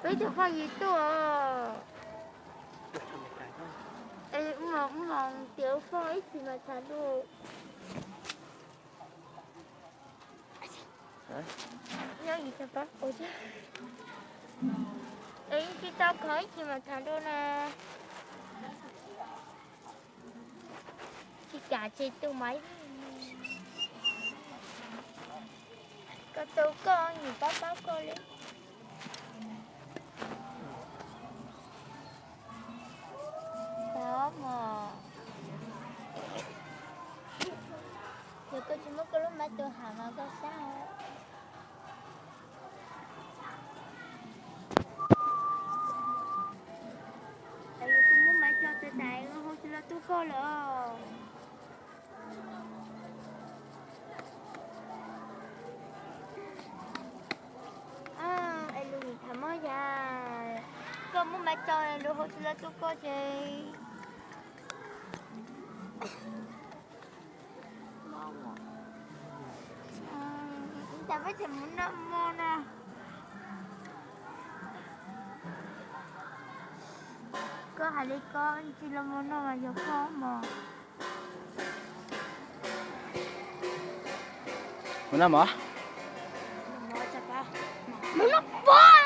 Ib tug phooj ywg tuaj. Es mus tias ua foj ib txhis mas tham dua. Es tsis tau kho ib txhis mas tham dua na. Tsis kam tsis tu mas. Koj tu koj, nws pab pab koj li. Tau mog. Yog koj tsis muab koj lub maiv tso hav mas koj sab. Kuv muab maiv tso tas tas, hau tsis los tu koj lawm. Es lus tham mog yas, koj muab maiv tso lus hau tsis los tu koj ces. Cas peb tseem mus noj mov na. Koj hais li ko, tsis los mus noj mas yog koj mog. Mus noj mov. Mus noj pom.